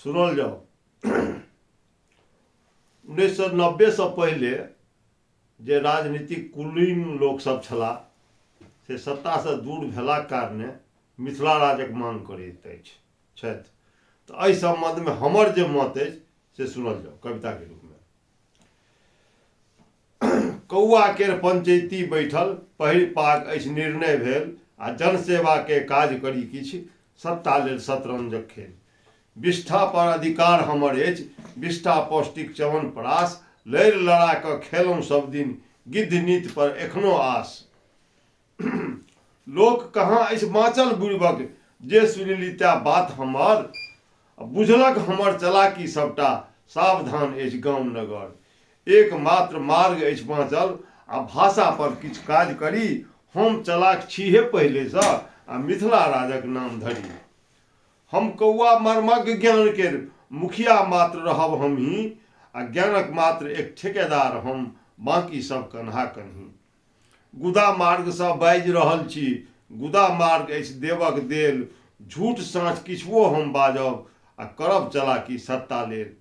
सुनल जाउ। 1990सँ पहिले जे राजनीतिक कुलीन लोकसभ छलाह से सत्तासँ दूर भेलाक कारणे मिथिला राजक मांग करैत अछि छथि। तऽ एहि सम्बन्धमे हमर जे मत अछि से सुनल जाउ कविताके रूपमे। कौआ केर पंचैती बैठल पहिल पाग अछि निर्णय भेल आ जनसेवा के काज करी किछु सत्ता लेल शतरंजक खेल। विष्ठा पर अधिकार हमर अछि विष्ठा पौष्टिक च्यवनप्राश लड़ि लड़ा कऽ खेलहुँ सब दिन गिद्ध नीति पर एखनो आस। लोक कहाँ अछि बाँचल बुड़िबक जे सुनि ली तै बात हमर बुझलक हमर चलाकी सबटा सावधान अछि गाम नगर। एक मात्र मार्ग अछि बाँचल आ भाषा पर किछु काज करी हम चलाक छीहे पहिलेसँ आ मिथिला राजक नाम धरी। हम कौआ मर्मज्ञ ज्ञान केर मुखिया मात्र रहब हमहीं आ ज्ञानक मात्र एक ठेकेदार हम बाँकी सब कन्हा कन्ही। गुदा मार्गसँ बाजि रहल छी गुदा मार्ग अछि देवक देल झूठ साँच किछुओ हम बाजब आ करब चलाकी सत्ता लेल।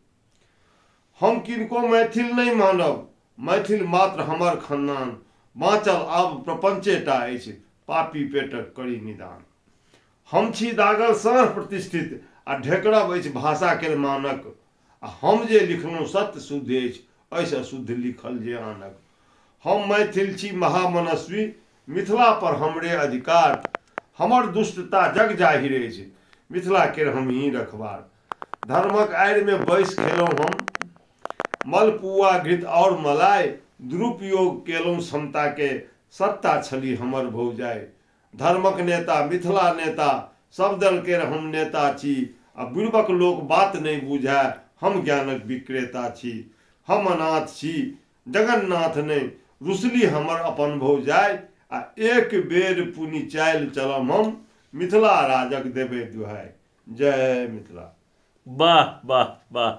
हम किनको मैथिल नहि मानब मैथिल मात्र हमर खन्दान बाँचल आब प्रपंचेटा अछि पापी पेटक करी निदान। हम छी दागल साँढ़ प्रतिष्ठित आ ढेकरब अछि भाषा केर मानक आ हम जे लिखलहुँ सत्य शुद्ध अछि अछि अशुद्ध लिखल जे आनक। हम मैथिल छी महामनस्वी मिथिला पर हमरे अधिकार हमर दुष्टता जग जाहिर अछि मिथिला केर हमहीं रखबार। धर्मक आड़िमे बैस खेलहुँ हम मलपुआ घृत आओर मलाई दुरुपयोग केलहुँ क्षमताके सत्ता छली हमर भौजाइ। धर्मक नेता मिथिला नेता सब दल केर हम नेता छी आ बुड़िबक लोक बात नहि बुझए हम ज्ञानक विक्रेता छी। हम अनाथ छी जगन्नाथ नहि रुसली हमर अपन भौजाइ आ एक बेर पुनि चालि चलब हम मिथिला राजक देबै दुहाइ। जय मिथिला। वाह वाह वाह।